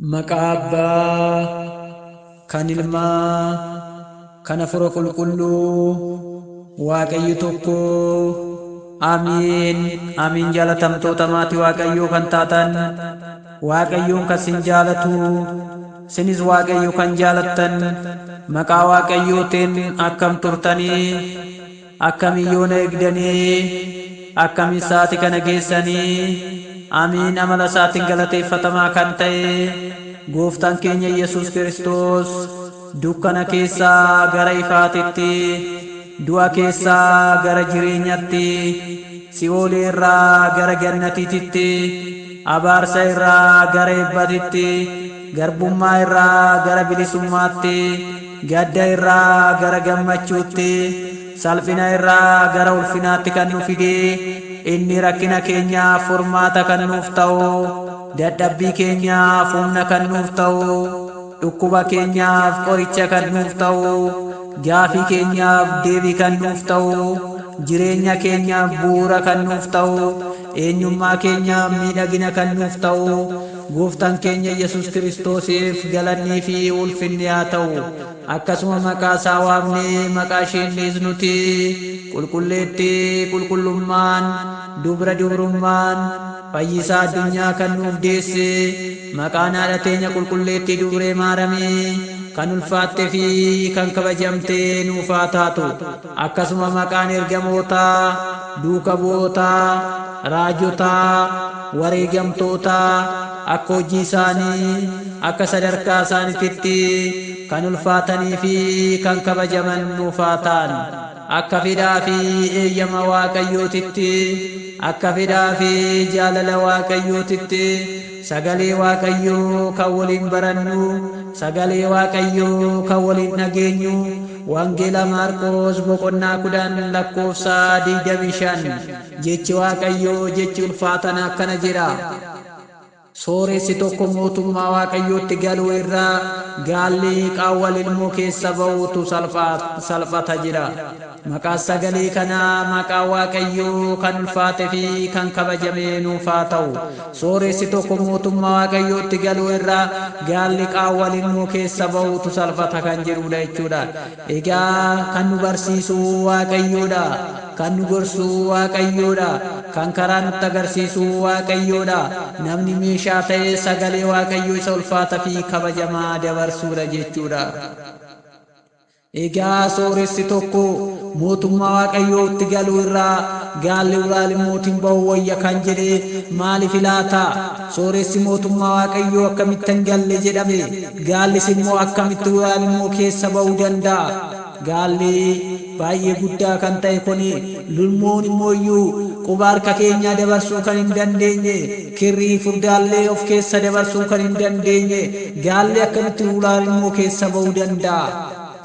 Maqaa Abbaa kan Ilmaa kan Hafuura Qulqulluu Waaqayyo tokko. Amiin. Amiin. Jaalatamtoota maatii Waaqayyoo kan taatan, Waaqayyoon kan sin jaalatu, sinis Waaqayyo kan jaalattan, maqaa Waaqayyootiin akkam turtanii? Akkamiin yoona eegdanii? Akkamiin sa'aatii kana geessanii? Amiin. Amala isaatiin galateeffatamaa kan ta'e Gooftaan keenya Yesuus Kiristoos dukkana keessaa gara ifaatitti, du'a keessaa gara jireenyatti, si'oolii irraa gara gannatiititti, abaarsa irraa gara eebbatitti, garbummaa irraa gara bilisummaatti, gadda irraa gara gammachuutti, salphina irraa gara ulfinaatti kan nu fide, inni rakkina keenyaaf furmaata kan nuuf ta'u, dadhabbii keenyaaf humna kan nuuf ta'u, dhukkuba keenyaaf qoricha kan nuuf ta'u, gaafii keenyaaf deebii kan nuuf ta'u, jireenya keenyaaf bu'uura kan nuuf ta'u, eenyummaa keenyaaf miidhagina kan nuuf ta'u, Gooftaan keenya Yesuus Kiristoosiif galannii fi ulfinni haa ta'u. Akkasuma maqaa isaa waamnee maqaa isheen dhiisnuti qulqulleettii qulqullummaan, dubra dubrummaan, fayyisaa addunyaa kan nuuf deesse, maqaan haadha teenya qulqulleettii Dubree Maaramii kan ulfaatte fi kan kabajamte nuuf haa taatu. Akkasuma maqaan ergamootaa, duuka bu'ootaa, raajotaa, wareegamtootaa akka hojii isaanii, akka sadarkaa isaaniititti kan ulfaatanii fi kan kabajaman nuuf haa ta'an. Akka fedhaa fi eeyyama Waaqayyootitti, akka fedhaa fi jaalala Waaqayyootitti, sagalee Waaqayyoo kan waliin barannu, sagalee Waaqayyoo kan waliin dhageenyu, Wangeela Maarqoos boqonnaa 10 lakkoofsa 25, jechi Waaqayyoo, jechi ulfaatan akkana jedha. Sooressi tokko mootummaa Waaqayyootti galuu irra gaalli qaawwa lilmoo keessa ba'uutu salphata jedha. Maqaan sagalee kanaa maqaa Waaqayyoo kan ulfaate fi kan kabajame nuuf haa ta'u. Sooressi tokko mootummaa Waaqayyootti galuu irra gaalli qaawwa lilmoo keessa ba'uutu salphata kan jedhudha jechuudha. Egaa kan nu barsiisu Waaqayyoodha. Kan nu gorsu Waaqayyoodha. Kan karaa nutti agarsiisu Waaqayyoodha. Namni meeshaa ta'ee sagalee Waaqayyoo isa ulfaata fi kabajamaa dabarsuudha jechuudha. Egaa sooressi tokko mootummaa Waaqayyootti galuu irraa gaalli uraa lilmootiin ba'uu wayya kan jedhe maaliif laata? Sooressi mootummaa Waaqayyoo akkamitti hin galle jedhame? Gaallis immoo akkamitti uraa lilmoo keessa ba'uu danda'a? Gaalli baay'ee guddaa kan ta'e kuni, lilmoon immoo iyyuu quba harka keenyaa dabarsuu kan hin dandeenye, kirrii furdaallee of keessa dabarsuu kan hin dandeenye, gaalli akkamitti uraa lilmoo keessa ba'uu danda'a?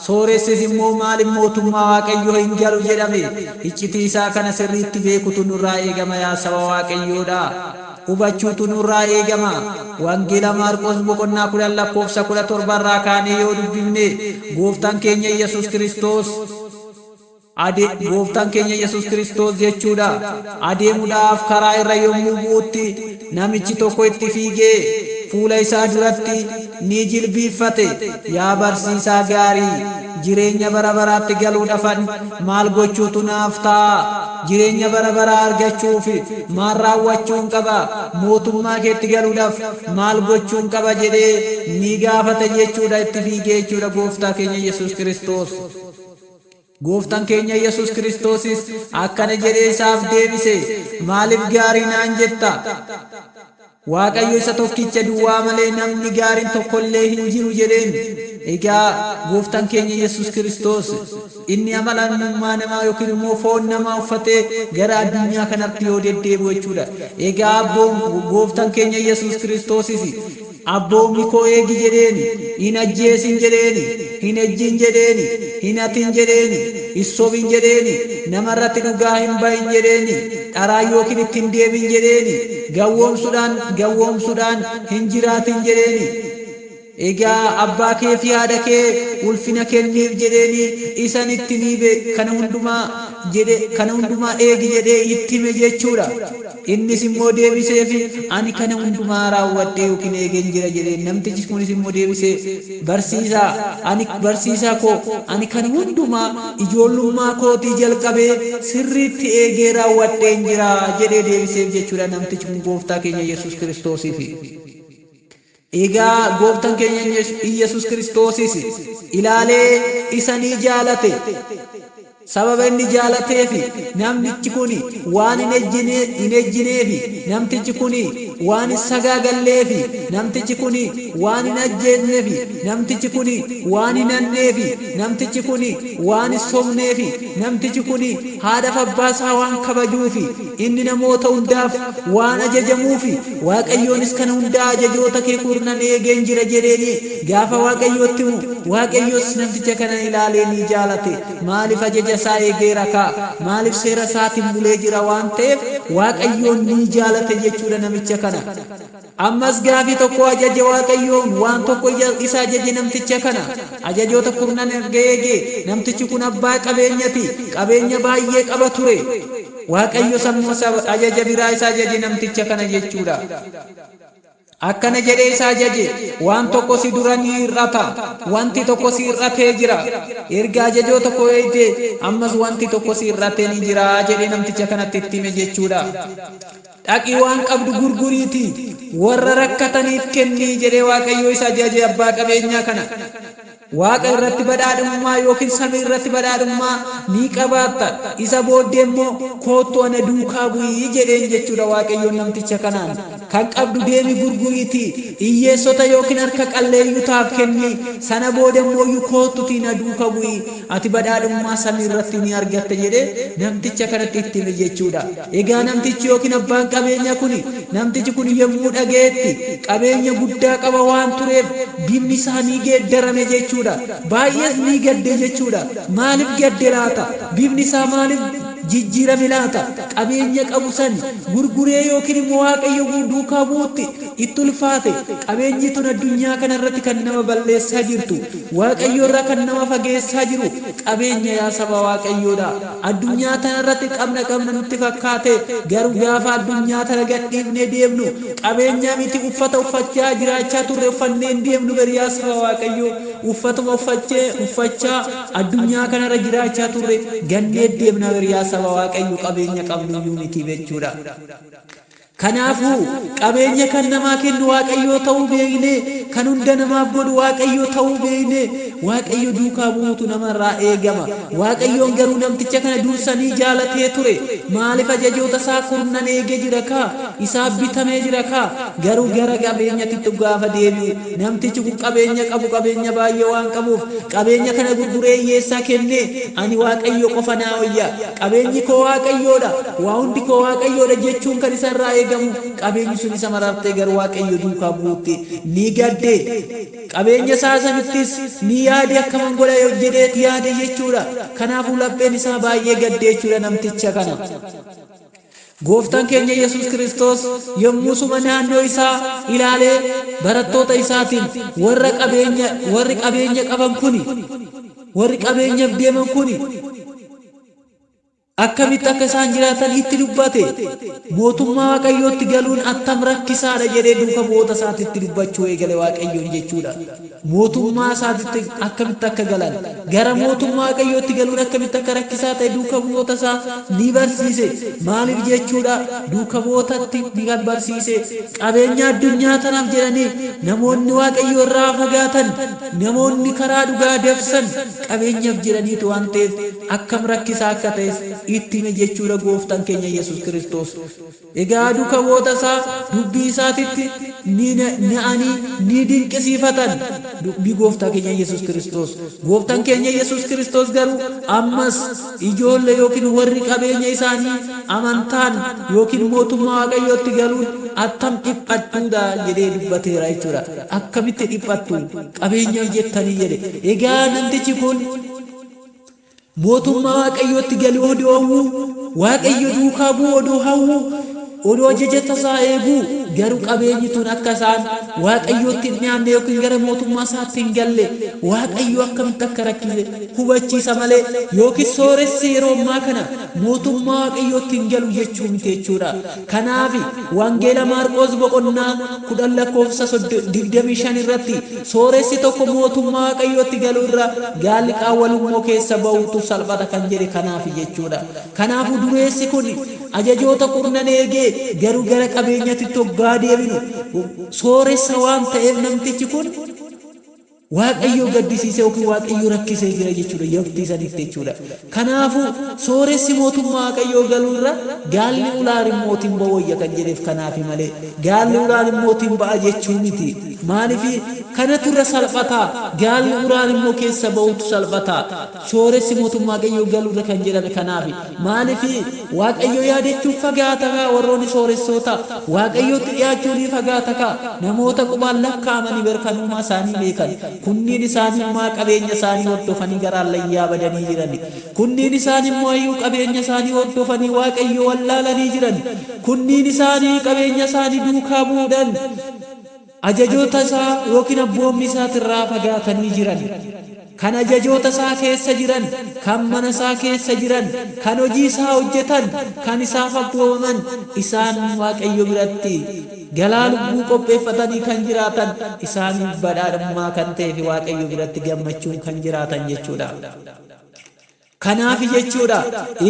Sooressis immoo maaliif mootummaa Waaqayyoo hin galu jedhame? Iccitii isaa kana sirriitti beekutu nurraa eegama, yaa saba Waaqayyoodha. Hubachuutu nurraa eegama. Wangeela Maarqos boqonnaa 10 lakkoofsa 17 irraa kaanee yoo dubbifne, Gooftaan keenya Yesuus Kiristoos ade Gooftaan keenya Yesuus Kiristoos jechuudha, adeemuudhaaf karaa irra yommuu bu'utti namichi tokko itti fiigee fuula isaa duratti ni jilbiiffate. Yaa barsiisaa gaarii, jireenya bara baraatti galuudhafan maal gochuutu naaf ta'a? Jireenya bara baraa argachuuf maal raawwachuun qaba? Mootummaa keetti galuudhaaf maal gochuun qaba? jedhee ni gaafate jechuudha, itti fiigee jechuudha Gooftaa keenya Yesuus Kiristoos. Gooftaan keenya Yesuus Kiristoosis akkana jedhee isaaf deebise, Maaliif gaarii naan jetta? Waaqayyo isa tokkicha duwwaa malee namni gaariin tokko illee hin jiru jedheen. Egaa Gooftaan keenya Yesuus Kiristoos inni amala namummaa namaa yookiin immoo foon namaa uffatee gara addunyaa kanatti yoo deddeebi'u jechuudha. Egaa Gooftaan keenya Yesuus Kiristoosis abboommi koo eegi jedheeni, hin ajjeesin jedheeni, hin ejjin jedheeni, hin hatin jedheeni, hin sobin jedheeni, namarratti dhugaa hin bahin jedheeni, dharaa yookiin itti hin deebin jedheeni, gawwoomsuudhaan hin jiraatin jedheeni. Egaa abbaa kee fi haadha kee ulfina kenniif jedheeni isan itti ni be kana hundumaa jedhe kana hundumaa eegi jedhee itti hime jechuudha. Innis immoo deebiseefi, ani kana hundumaa raawwadhee yookiin eegeen jira jedheen. Namtichi kunis immoo deebisee, barsiisaa, ani barsiisaa koo, ani kana hundumaa ijoollummaa kootii jalqabee sirriitti eegee raawwadheen jira jedhee deebiseef jechuudha namtichi kun gooftaa keenya Yesuus Kiristoosiifi. Egaa gooftaan keenya Iyyasuus Kiristoosis ilaalee isa ni jaalate. Sababa inni jaalateefi namnichi kun waan hin ejjineefi, namtichi kun waan hin sagaagalleefi, namtichi kun waan hin ajjeesneefi, namtichi kun waan hin hanneefi, namtichi kun waan hin sobneefi, namtichi kun haadhaaf abbaa isaa waan kabajuufi, inni namoota hundaaf waan ajajamuufi, Waaqayyoonis kana hundaa ajajoota kee kurnan eegeen jira jedheeni gaafa Waaqayyootti himu, Waaqayyos namticha kana ilaalee ni jaalate. Maaliif ajaja isaa eegeera kaa? Maaliif seera isaatiin bulee jira waan ta'eef Waaqayyoon ni jaalate jechuudha namicha kana. Ammas gaafii tokko ajaje Waaqayyoon waan tokko isa ajaje namticha kana. Ajajoota kurnan erga eegee namtichi kun abbaa qabeenyati, qabeenya baay'ee qaba ture. Waaqayyos ammoo ajaja biraa isa ajaje namticha kana jechuudha. Akkana jedhee isa ajaje, waan tokko si dura ni hir'ata, wanti tokko si hir'atee jira. Erga ajajoota koo eegdee ammas wanti tokko si hir'atee ni jira jedhee namticha kanatti itti hime jechuudha. Dhaqii waan qabdu gurguriitii warra rakkataniif kennii jedhee Waaqayyo isa ajaje abbaa qabeenyaa kana. Waaqa irratti badhaadhummaa yookiin samii irratti badhaadhummaa ni qabaatta. Isa booddee immoo koottu ana duukaa bu'ii jedheen jechuudha Waaqayyoon namticha kanaan. Kan qabdu deemi gurguriitii hiyyeessota yookiin harka qalleeyyotaaf kenni. Sana booda immoo koottutii na duuka bu'ii ati badhaadhummaa samii irratti ni argatta jedhee namticha kanatti itti hime jechuudha. Egaa namtichi yookiin abbaan qabeenyaa kuni namtichi kun yommuu dhaga'etti qabeenya guddaa qaba waan tureef bifni isaa ni geeddarame jechuudha. Baay'ees ni gadde jechuudha. Maaliif gadde laata? Bifni isaa maaliif jijjiirame laata? Qabeenya qabu san gurguree yookiin immoo Waaqayyo duukaa bu'uutti itti ulfaate. Qabeenyi tun addunyaa kanarratti kan nama balleessaa jirtu, Waaqayyo irraa kan nama fageessaa jiru qabeenya yaa saba Waaqayyoodha. Addunyaa tanarratti qabna qabna nutti fakkaate, garuu gaafa addunyaa tana gadhiifnee deemnu qabeenya miti uffata uffachaa jiraachaa turre uffannee hin deemnu bari yaa saba Waaqayyoo. Uffatuma uffachaa addunyaa kanarra jiraachaa turre gannee deemna bari yaa saba Waaqayyoo, qabeenya qabnuyyuu miti jechuudha. Kanaafuu qabeenya kan namaa kennu Waaqayyoo ta'uu beeknee, kan hunda namaaf godhu Waaqayyoo ta'uu beeknee, Waaqayyo duukaa bu'uutu namarraa eegama. Waaqayyoon garuu namticha kana dursanii jaalatee ture. Maaliif ajajoota isaa kurnan eegee jira kaa? Isaaf bitamee jira kaa? Garuu gara qabeenyatitti gaafa deebi'u namtichi kun qabeenya qabu qabeenya baay'ee waan qabuuf qabeenya kana gurguree hiyyeessaa kennee ani Waaqayyo qofa naa wayya. Qabeenyi koo Waaqayyoodha, waa hundi koo Waaqayyoodha jechuun kan isa irraa eegamu qabeenyi sun isa marartee garuu Waaqayyo duukaa bu'uutti ni gadde. Qabeenya isaa sanittis ni yaade akkaman godha jedheeti yaade jechuudha. Kanaafuu lapheen isaa baay'ee gadde jechuudha namticha kana. Gooftaan keenya Yesuus Kiristoos yommuu suma naannoo isaa ilaalee barattoota isaatiin warra qabeenya warri qabeenya qaban kuni warri qabeenyaaf deeman kuni akkamitti akka isaan jiraatan itti dubbate. Mootummaa Waaqayyootti galuun attam rakkisaadha jedhee duuka bu'oota isaatitti dubbachuu eegale Waaqayyoon jechuudha. Mootummaa isaatitti akkamitti akka galan, gara mootummaa Waaqayyootti galuun akkamitti akka rakkisaa ta'e duuka bu'oota isaa ni barsiise. Maaliif jechuudha? Duuka bu'ootatti ni kan barsiise. Qabeenya addunyaa tanaaf jedhanii namoonni Waaqayyoo irraa fagaatan, namoonni karaa dhugaa dabsan qabeenyaaf jedhaniitu waan ta'eef akkam rakkisaa akka ta'es itti hime jechuudha gooftaan keenya Yesuus Kiristoos. Egaa duuka bu'oota isaa dubbii isaatitti ni na'anii ni dinqisiifatan dubbii gooftaa keenya Yesuus Kiristoos. Gooftaan keenya Yesuus Kiristoos garuu ammas ijoollee yookiin warri qabeenya isaanii amantaan yookiin mootummaa Waaqayyootti galuun attam dhiphattuudha jedhee dubbateera jechuudha. Akkamitti dhiphattu qabeenyaaf jettanii jedhe. Egaa namtichi kun mootummaa Waaqayyootti galuu odoo hawwuu, Waaqayyo duukaa bu'uu odoo hawwuu, Odoo ajaja tasaa eeguu garuu qabeenyi tun akka isaan Waaqayyootti hin dhiyaanne yookiin gara mootummaa isaatti hin galle Waaqayyo akkamitti akka rakkise hubachiisa malee yookiin sooressi yeroo ammaa kana mootummaa Waaqayyootti hin galu jechuu miti jechuudha. Kanaaf Wangeela Maarqoos boqonnaa 10 lakkoofsa 25 irratti sooressi tokko mootummaa Waaqayyootti galuu irra gaalli qaawwa lummoo keessa ba'uutu salphata kan jedhe kanaaf jechuudha. Kanaafuu dureessi kun ajajoota kurnan eegee garuu gara qabeenyatitti hoggaa deebinu sooressa waan ta'eef namtichi kun Waaqayyoo gaddisiisee yookiin Waaqayyoo rakkisee jira jechuudha yaktii sanitti jechuudha. Kanaafuu sooressi mootummaa Waaqayyoo galuu irra gaalli ulaa rimmootiin ba'u wayya kan jedheef kanaafi malee gaalli ulaa rimmootiin ba'a jechuu miti. Maaliif kanatu irra salphataa gaalli uraan immoo keessa ba'utu salphataa. Sooressi mootummaa Waaqayyoo galuu irra kan jedhame kanaafi. Maaliif? Waaqayyo yaadachuuf fagaata kaa warroonni sooressoota. Waaqayyootti dhiyaachuu ni fagaata kaa. Namoota qubaan lakkaa'amani bar kan uumaa isaanii beekan. Kunniin isaanii immaa qabeenya isaanii hordofanii gara hallayyaa badanii jirani. Kunniin isaanii immoo ayyuu qabeenya isaanii hordofanii Waaqayyo wallaalanii jirani. Kunniin isaanii qabeenya isaanii duukaa bu'uudhaan ajajoota isaa yookiin abboommii isaatirraa fagaatanii jiran. Kan ajajoota isaa keessa jiran, kan mana isaa keessa jiran, kan hojii isaa hojjetan, kan isaaf abboomaman, isaan Waaqayyo biratti galaa lubbuu qopheeffatanii kan jiraatan, isaaniif badhaadhummaa kan ta'ee fi Waaqayyo biratti gammachuun kan jiraatan jechuudha. Kanaafi jechuudha,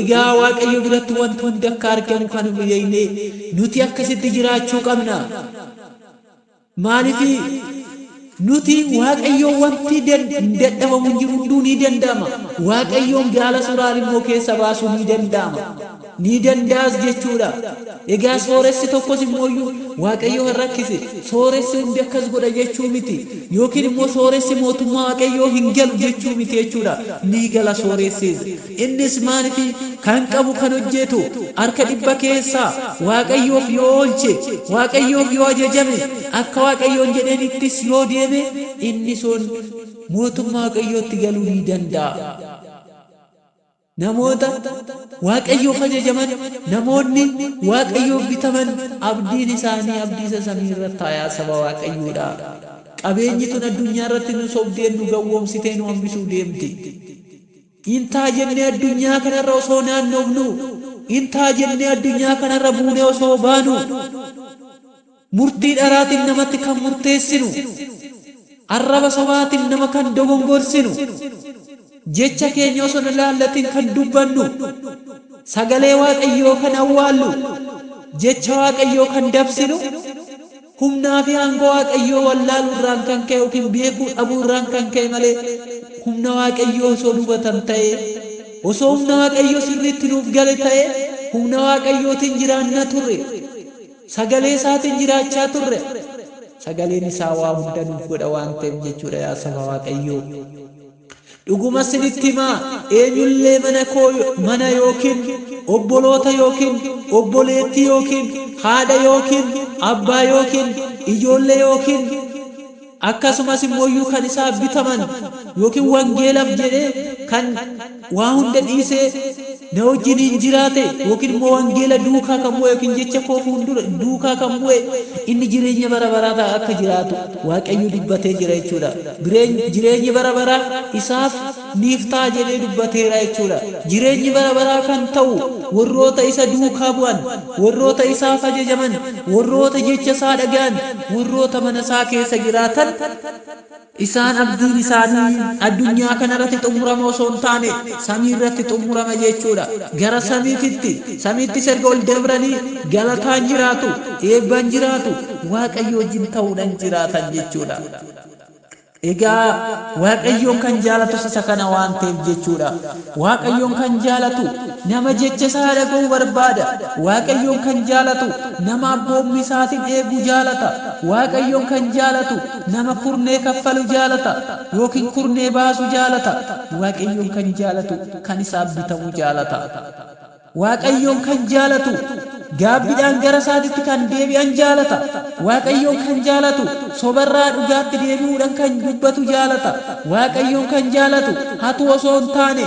egaa Waaqayyo biratti wanti hundi akka argamu kan beeknee nuti akkasitti jiraachuu qabna. Maaliif nuti Waaqayyoon wanti hin dadhabamu hin jiru, hunduu ni danda'ama. Waaqayyoon gaala suraan immoo keessa baasuu ni danda'ama. Ni danda'as jechuudha. Egaa sooressi tokkos immooyyuu Waaqayyo kan rakkise sooressi hundi akkas godha jechuu miti. Yookiin immoo sooressi mootummaa Waaqayyoo hin galu jechuu miti jechuudha. Ni gala sooressis. Innis maaliif kan qabu kan hojjetu harka dhibba keessaa Waaqayyoof yoo oolche, Waaqayyoof yoo ajajame, akka Waaqayyoon jedheenittis yoo deeme inni sun mootummaa Waaqayyootti galuu ni danda'a. Namoota Waaqayyoof ajajaman, namoonni Waaqayyoof bitaman abdiin isaanii abdii isa samii irra taayaa saba Waaqayyoodha. Qabeenyi tun addunyaa irratti nu sobdeen nu gawwoomsitee nu hambisuu deemti. Intaa jennee addunyaa kanarra osoo naannofnu, intaa jennee addunyaa kanarra buunee osoo baanu, murtii dharaatiin namatti kan murteessinu, arraba sobaatiin nama kan dogongorsinu, jecha keenya osoo hin ilaallatin kan dubbannu, sagalee Waaqayyoo kan awwaallu, jecha Waaqayyoo kan dabsinu, humnaa fi aangoo Waaqayyoo wallaaluu irraan kan ka'e yookiin beekuu dhabuu irraan kan ka'e malee humna Waaqayyoo osoo hubatan ta'e, osoo humna Waaqayyoo sirriitti nuuf gale ta'e, humna Waaqayyootiin jiraanna turre. Sagalee isaatiin jiraachaa turre. Sagaleen isaa waa hunda nuuf godha waan ta'eef jechuudha yaa saba Waaqayyoo. Dhuguma isinitti himaa, eenyullee mana koo mana yookiin obboloota yookiin obboleettii yookiin haadha yookiin abbaa yookiin ijoollee yookiin akkasumas immoo kan isaaf bitaman yookiin wangeelaaf jedhee kan waa hunda dhiisee na wajjin hin jiraate yookiin immoo wangeela duukaa kan bu'e yookiin jecha koo fuuldura duukaa kan bu'e inni jireenya bara baraa akka jiraatu Waaqayyo dubbatee jira jechuudha. Jireenyi bara baraa isaaf niif ta'a jedhee dubbateera jechuudha. Jireenyi bara baraa kan ta'u warroota isa duukaa bu'an, warroota isaaf ajajaman, warroota jecha isaa dhaga'an, warroota mana isaa keessa jiraatan, isaan abdiin isaanii addunyaa kanarratti xumurama osoo hin taane samii irratti xumurama jechuudha. Gara samiititti, samiittis erga ol dabranii galataan jiraatu, eebbaan jiraatu, Waaqayyo wajjin ta'uudhaan jiraatan jechuudha. Egaa Waaqayyoon kan jaalatus isa kana waan ta'eef jechuudha. Waaqayyoon kan jaalatu nama jecha isaa dhaga'uu barbaada. Waaqayyoon kan jaalatu nama abboommii isaatiin eeguu jaalata. Waaqayyoon kan jaalatu nama kurnee kaffalu jaalata yookiin kurnee baasu jaalata. Waaqayyoon kan jaalatu kan isaaf bitamu jaalata. Waaqayyoon kan jaalatu gaabbiidhaan gara isaatitti kan deebi'an jaalata. Waaqayyoon kan jaalatu sobarraa dhugaatti deebi'uudhaan kan dubbatu jaalata. Waaqayyoon kan jaalatu hatu osoo hin taane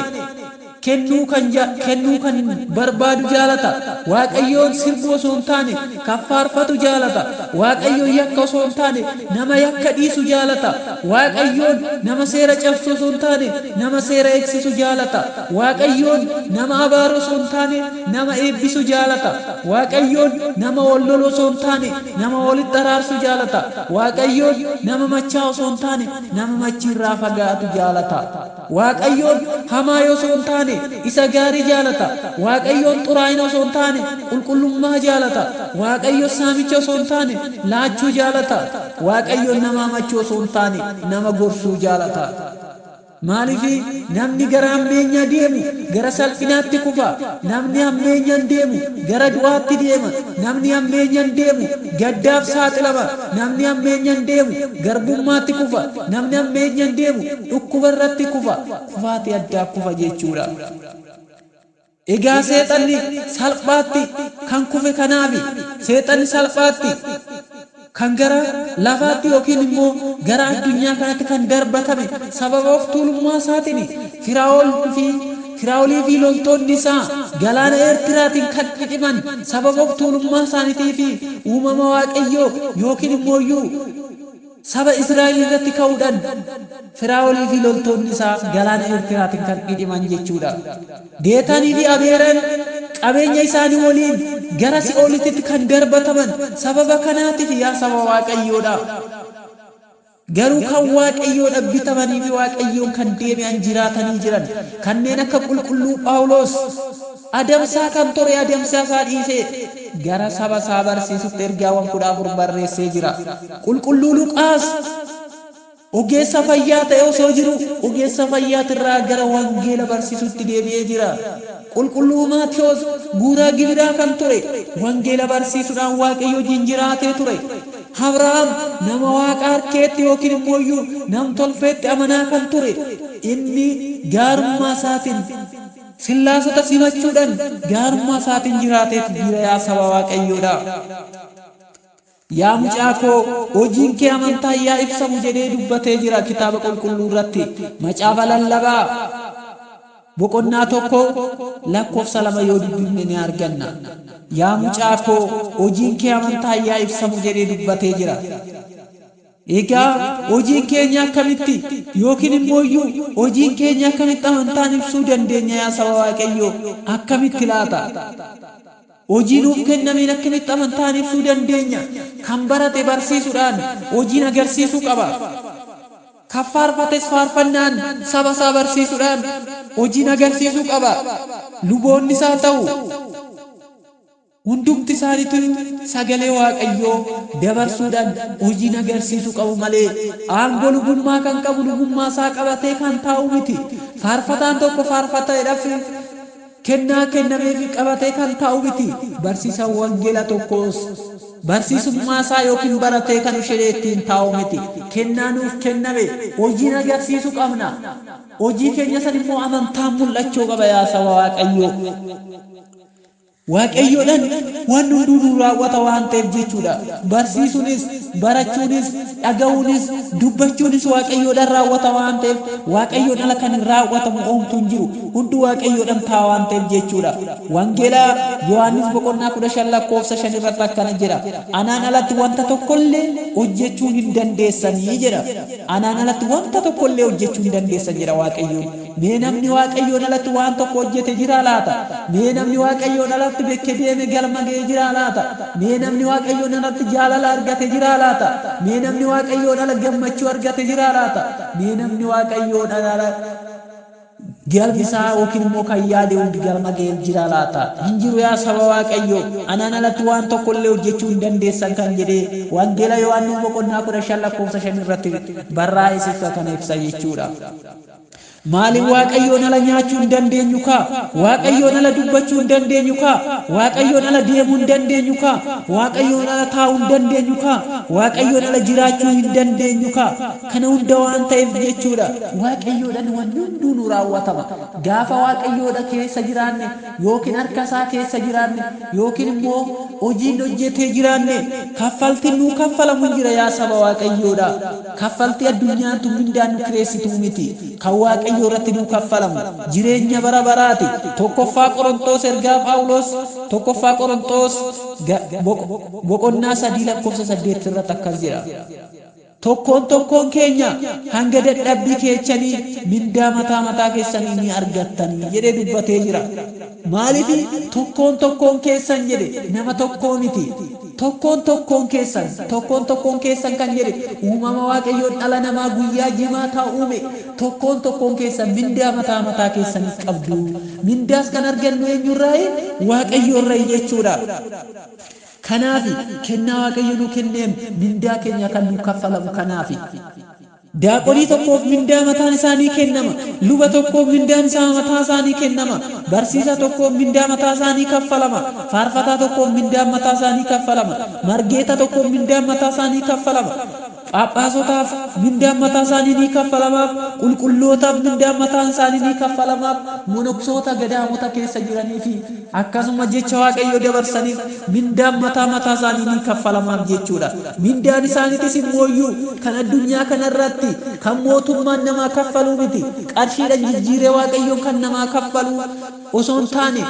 Kennuu kan kennuu kan barbaadu jaalata. Waaqayyoon sirbuu osoo hin taane kan faarfatu jaalata. Waaqayyoon yakka osoo hin taane nama yakka dhiisu jaalata. Waaqayyoon nama seera cabsu osoo hin taane nama seera eegsisu jaalata. Waaqayyoon nama abaaru osoo hin taane nama eebbisu jaalata. Waaqayyoon nama wal lolu osoo hin taane nama walitti araarsu jaalata. Waaqayyoon nama machaa osoo hin taane nama machiirraa fagaatu jaalata. Waaqayyoon hamaa osoo hin taane isa gaarii jaalata. Waaqayyoon xuraa'ina osoo hin taane qulqullummaa jaalata. Waaqayyoon saamicha osoo hin taane laachuu jaalata. Waaqayyoon nama hamachuu osoo hin taane nama gorsuu jaalata. Maaliif namni gara hammeenyaa deemu gara salphinaatti kufa. Namni hammeenyaan deemu gara du'aatti deema. Namni hammeenyaan deemu gaddaaf saaxilama. Namni hammeenyaan deemu garbummaatti kufa. Namni hammeenyaan deemu dhukkuba irratti kufa. Kufaatii addaa kufa jechuudha. Egaa seexanni salphaatti kan kufe kanaafi seexanni salphaatti kan gara lafaatti yookiin immoo gara addunyaa kanatti kan darbatame sababa of tuulummaa isaatiin. Firaa'olii fi loltoonni isaa galaana Eertiraatiin kan dhidhiman sababa of tuulummaa isaaniitii fi uumama Waaqayyoo yookiin immoo iyyuu saba Israa'el irratti ka'uudhaan Firaa'olii fi loltoonni isaa galaana Eertiraatiin kan dhidhiman jechuudha. Deetanii fi Abeeran qabeenya isaanii waliin gara si'oolitti kan darbataman sababa kanaatiif, yaa saba Waaqayyoodha. Garuu kan Waaqayyoodhaaf bitamanii fi Waaqayyoon kan deebi'an jiraatanii jiran kanneen akka qulqulluu Phaawulos, adamsaa kan ture adamsaa isaa dhiisee gara saba isaa barsiisutti ergaawwan 14 barreessee jira. Qulqulluu Luqaas ogeessa fayyaa ta'e osoo jiru ogeessa fayyaatirraa gara wangeela barsiisutti deebi'ee jira. Qulqulluu Maatiyos guuraa gibiraa kan ture wangeela barsiisuudhaan Waaqayyo wajjin jiraatee ture. Abrahaam nama Waaqa harkeetti yookiin immoo iyyuu nam tolfeetti amanaa kan ture, inni gaarummaa isaatiin sillaasota simachuudhaan gaarummaa isaatiin jiraateetu jira, yaa saba Waaqayyoodha. Yaa mucaa koo, hojiin kee amantaa yaa ibsamu jedhee dubbatee jira kitaaba qulqulluu irratti. Macaafa Lallabaa boqonnaa 1 lakkoofsa 2 yoo dubbifne ni arganna. Yaa mucaa koo, hojiin kee amantaa yaa ibsamu jedhee dubbatee jira. Egaa hojiin keenya akkamitti yookiin immoo iyyuu hojiin keenya akkamitti amantaan ibsuu dandeenya, yaa saba Waaqayyoo, akkamitti laata? Hojii nuuf kennameen akkamitti amantaan ibsuu dandeenya? Kan barate barsiisuudhaan hojiin agarsiisuu qaba. Kan faarfates faarfannaan saba isaa barsiisuudhaan hojiin agarsiisuu qaba. Luboonni isaa ta'u hundumti isaaniitu sagalee Waaqayyoo dabarsuudhaan hojiin agarsiisuu qabu malee aangoo lubummaa kan qabu lubummaa isaa qabatee kan taa'u miti. Faarfataan tokko faarfataadhaaf kennaa kennameefi qabatee kan taa'u miti. Barsiisaan wangeela tokkos barsiisummaa isaa yookiin baratee kan ishee ittiin taa'u miti. Kennaa nuuf kenname hojiin agarsiisuu qabna. Hojii keenya san immoo amantaan mul'achuu qaba, yaa saba Waaqayyoo. Waaqayyoodhaan waan hunduu nu raawwata waan ta'eef jechuudha. Barsiisuunis, barachuunis, dhaga'uunis, dubbachuunis Waaqayyoodhaan raawwata waan ta'eef, Waaqayyoon ala kan hin raawwatamu oomtu hin jiru. Hundi Waaqayyoodhaan ta'a waan ta'eef jechuudha. Wangeelaa Yohaannis boqonnaa 15 lakkoofsa 5 irratti akkana jedha. "Anaan alatti wanta tokkollee hojjechuu hin dandeessanii" jedha. "Anaan alatti wanta tokkollee hojjechuu hin dandeessan" jedha Waaqayyoon. Mee namni Waaqayyoon alatti waan tokko hojjete jira laata? Mee namni Waaqayyoon alatti bekke deeme galma ga'e jira laata? Mee namni Waaqayyoon alatti jaalala argate jira laata? Mee namni Waaqayyoon ala gammachuu argate jira laata? Mee namni Waaqayyoon ala galmi isaa yookiin immoo kan yaade hundi galma ga'e jira laata? Hin jiru, yaa saba Waaqayyoo. "Anaan alatti waan tokko illee hojjechuu hin dandeessan" kan jedhee Wangeela Yohaannis boqonnaa 15 lakkoofsa 5 irratti barraa'ee ibsa kana ibsa jechuudha. Maaliif Waaqayyoon ala nyaachuu hin dandeenyu kaa? Waaqayyoon ala dubbachuu hin dandeenyu kaa? Waaqayyoon ala deemuu hin dandeenyu kaa? Waaqayyoon ala taa'uu hin dandeenyu kaa? Waaqayyoon ala jiraachuu hin dandeenyu kaa? Kana hunda waan ta'eef jechuudha. Waaqayyoodhaan wanni hunduu nu raawwatama. raawwatama. Gaafa Waaqayyoodha keessa jiraanne yookiin harka isaa keessa jiraanne yookiin immoo hojiin hojjetee jiraanne kaffaltiin nuu kaffalamu hin jira yaa saba Waaqayyoodha. Kaffaltii addunyaan tun mindaan nu kireessituu miti. Kan Waaqayyoo irratti nuu kaffalamu jireenya bara baraati. Tokkoffaa Qorontoos ergaa Phaawulos tokkoffaa Qorontoos boqonnaa 3 lakkoofsa 8 irratti akkas jedha. Tokkoon tokkoon keenya hanga dadhabbii keechanii mindaa mataa mataa keessanii ni argattanii jedhee dubbatee jira. Maaliif tokkoon tokkoon keessan jedhe nama tokkoo miti. Tokkoon tokkoon keessan tokkoon tokkoon keessan kan jedhe uumama Waaqayyoo dhala namaa guyyaa jimaataa uume tokkoon tokkoon keessan mindaa mataa mataa keessanii qabdu. Mindaas kan argannu eenyurraayi? Waaqayyoorraayi jechuudha. Kanaafi kennaa Waaqayyo nu kenneen mindaa keenya kan nu kaffalamu kanaafi. Daaqonii tokkoof mindaa mataan isaa ni kennama. Luba tokkoof mindaan isaa mataa isaa ni kennama. Barsiisaa tokkoof mindaa mataa isaa ni kaffalama. Faarfataa tokkoof mindaan mataa isaa ni kaffalama. Margeeta tokkoof mindaan mataa isaa ni kaffalama. Phaaphaasotaaf mindaan mataa isaanii ni kaffalamaaf. Qulqullootaaf mindaan mataan isaanii ni kaffalamaaf. Monoksoota gadaamota keessa jiranii fi akkasuma jecha Waaqayyoo dabarsaniif mindaan mataa mataa isaanii ni kaffalamaaf jechuudha. Mindaan isaaniitis immooyyuu kan addunyaa kanarratti kan mootummaan namaa kaffaluu miti. Qarshiidhaan jijjiiree Waaqayyoon kan namaa kaffaluu osoo hin taane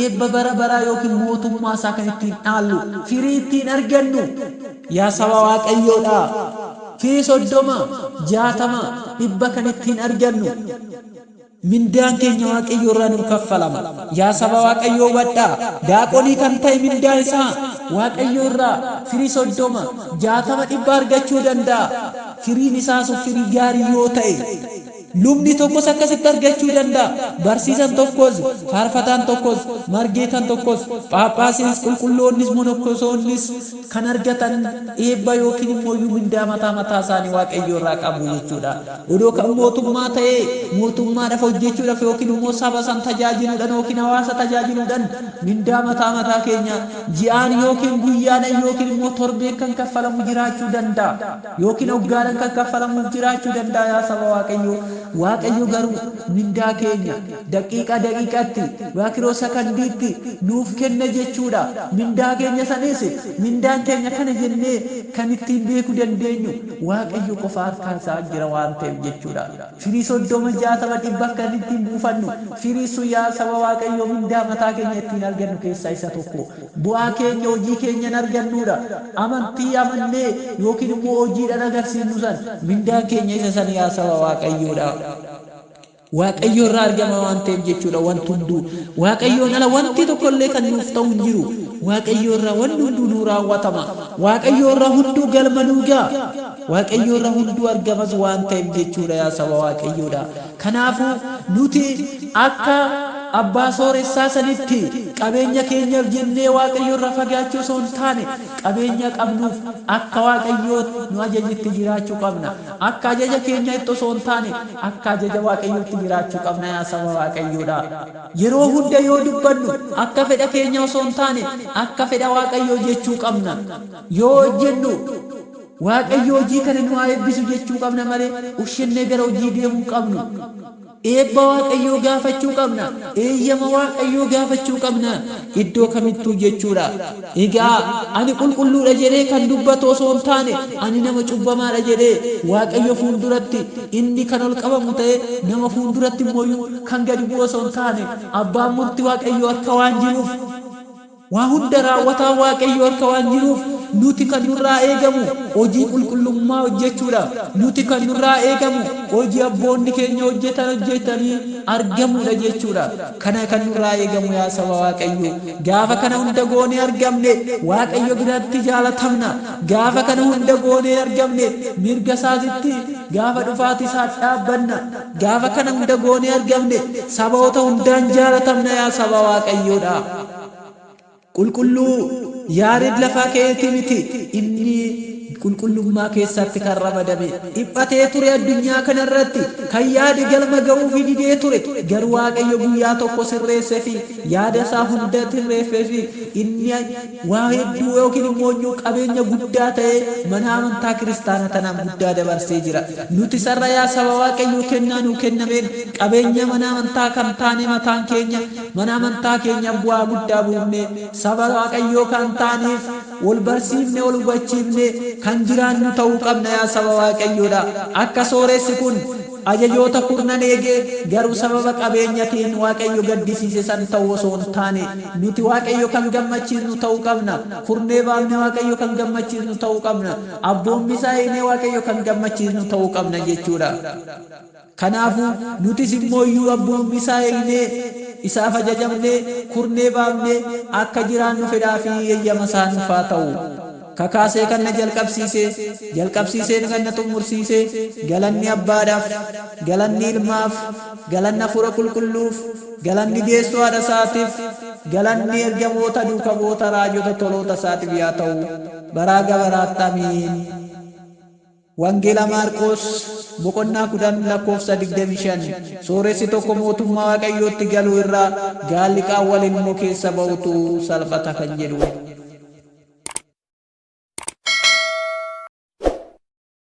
eebba bara baraa yookiin mootummaa isaa kan ittiin dhaallu firii ittiin argannu yaa saba Waaqayyoodha. Firii 30, 60, 100 kan ittiin argannu mindaan keenya Waaqayyo irraa nuu kaffalama. Yaa saba Waaqayyoo hubadhaa. Daaqonii kan ta'e mindaan isaa Waaqayyo irraa firii 30, 60, 100 argachuu danda'a. Firiin isaa sun firii gaarii yoo ta'e. Lubni tokkos akkasitti argachuu danda'a. Barsiisan tokkos, faarfataan tokkos, margeetan tokkos, phaaphaasiinis, qulqulloonnis, monokkosoonnis kan argatan eebba yookiin immoo iyyuu mindaa mataa mataa isaanii Waaqayyo irraa qabu jechuudha. Odoo kan mootummaa ta'ee mootummaadhaaf hojjechuudhaaf yookiin immoo saba san tajaajiluudhaan yookiin hawaasa tajaajiluudhaan mindaa mataa mataa keenya ji'aan yookiin guyyaadhaan yookiin immoo torbeen kan kaffalamu jiraachuu danda'a. Yookiin hoggaadhaan kan kaffalamuuf jiraachuu danda'a yaa saba Waaqayyoo. Waaqayyo garuu mindaa keenya daqiiqaa daqiiqaatti maakiroo sakandiitti nuuf kenna jechuudha. Mindaa keenya sanis mindaan keenya kana jennee kan ittiin beekuu dandeenyu Waaqayyo qofa harka isaa jira waan ta'eef jechuudha. Firii 30, 60, 100 akka ittiin buufannu firii sun yaa saba Waaqayyoo mindaa mataa keenya ittiin argannu keessaa isa tokko. Bu'aa keenya hojii keenyan argannuudha. Amantii amannee yookiin immoo hojiidhaan agarsiisnu san mindaan keenya isa san yaa saba Waaqayyoodha. Waaqayyo irraa argama waan ta'eef jechuudha wanti hunduu. Waaqayyoon ala wanti tokko illee kan nuuf ta'u hin jiru. Waaqayyo irraa wanti hunduu nuu raawwatama. Waaqayyo irraa hunduu galma nuu ga'a. Waaqayyo irraa hunduu argamas waan ta'eef jechuudha yaa saba Waaqayyoodha. Kanaafuu nuti akka abbaa sooressaa sanitti qabeenya keenyaaf jennee Waaqayyo irraa fagaachuu osoo hin taane qabeenya qabnuuf akka Waaqayyoo nu ajajetti jiraachuu qabna. Akka ajaja keenyaatti osoo hin taane akka ajaja Waaqayyootti jiraachuu qabna yaa saba Waaqayyoodha. Yeroo hunda yoo dubbannu akka fedha keenya osoo hin taane akka fedha Waaqayyoo jechuu qabna. Yoo hojjennu Waaqayyo hojii kana nu haa eebbisu jechuu qabna malee ushennee gara hojii deemuu hin qabnu. Eebba Waaqayyoo gaafachuu qabna. Eeyyama Waaqayyoo gaafachuu qabna. Iddoo kamittuu jechuudha. Egaa ani qulqulluudha jedhee kan dubbatu osoo hin taane ani nama cubbamaadha jedhee Waaqayyo fuulduratti inni kan ol qabamu ta'ee nama fuulduratti immoo kan gadi bu'u osoo hin taane abbaan murtii Waaqayyoo harka waan jiruuf Waa hunda raawwataa Waaqayyo harka waan jiruuf nuti kan nurraa eegamu hojii qulqullummaa hojjechuudha. Nuti kan nurraa eegamu hojii abboonni keenya hojjetan hojjetanii argamuudha jechuudha. Kana kan nurraa eegamu yaa saba Waaqayyo. Gaafa kana hunda goonee argamne Waaqayyo biratti jaalatamna. Gaafa kana hunda goonee argamne mirga isaatitti gaafa dhufaati isaa dhaabbanna. Gaafa kana hunda goonee argamne saboota hundaan jaalatamna yaa saba Waaqayyoodha. Qulqulluu Yaared lafaa ka'eeti miti inni Qulqullummaa keessatti kan ramadame. Dhiphatee ture addunyaa kana irratti, kan yaade galma ga'uufi didee ture, garuu Waaqayyo guyyaa tokko sirreessefi, yaada isaa hunda sirreeffefi, inni waa hedduu yookiin immoo qabeenya guddaa ta'ee mana amantaa kiristaana tanaaf guddaa dabarsee jira. Nuti sarara yaa saba Waaqayyoo kennaa nuu kennameen qabeenya mana amantaa kan taane mataan keenya mana amantaa keenyaaf bu'aa guddaa buufne, saba Waaqayyoo kan taaneef wal barsiifne, wal hubachiifne kan jiraannu ta'uu qabna yaa saba Waaqayyoodha. Akka sooressi kun ajajoota kurnan eegee garuu sababa qabeenyatiin Waaqayyo gaddisiise san ta'uu osoo hin taane, nuti Waaqayyo kan gammachiisnu ta'uu qabna. Kurnee baafne Waaqayyo kan gammachiisnu ta'uu qabna. Abboommi isaa eegnee Waaqayyo kan gammachiisnu ta'uu qabna jechuudha. Kanaafuu nutis immoo iyyuu abboommi isaa eegnee, isaaf ajajamnee, kurnee baafnee akka jiraannu fedhaa fi eeyyama isaa nuuf haa ta'u. Kakaasee kan na jalqabsiise, jalqabsiiseen kan na xumursiise, galanni Abbaadhaaf, galanni Ilmaaf, galanni Hafuura Qulqulluuf, galanni deessuu haadha isaatiif, galanni ergamoota duuka bu'oota raajota toloota isaatiif yaa ta'u. Baraa gabaraatti amiin. Wangeela Maarqoos boqonnaa 10 lakkoofsa 25. Sooressi tokko mootummaa Waaqayyootti galuu irraa gaalli qaawwa lilmoo keessa ba'utu salphata kan jedhu.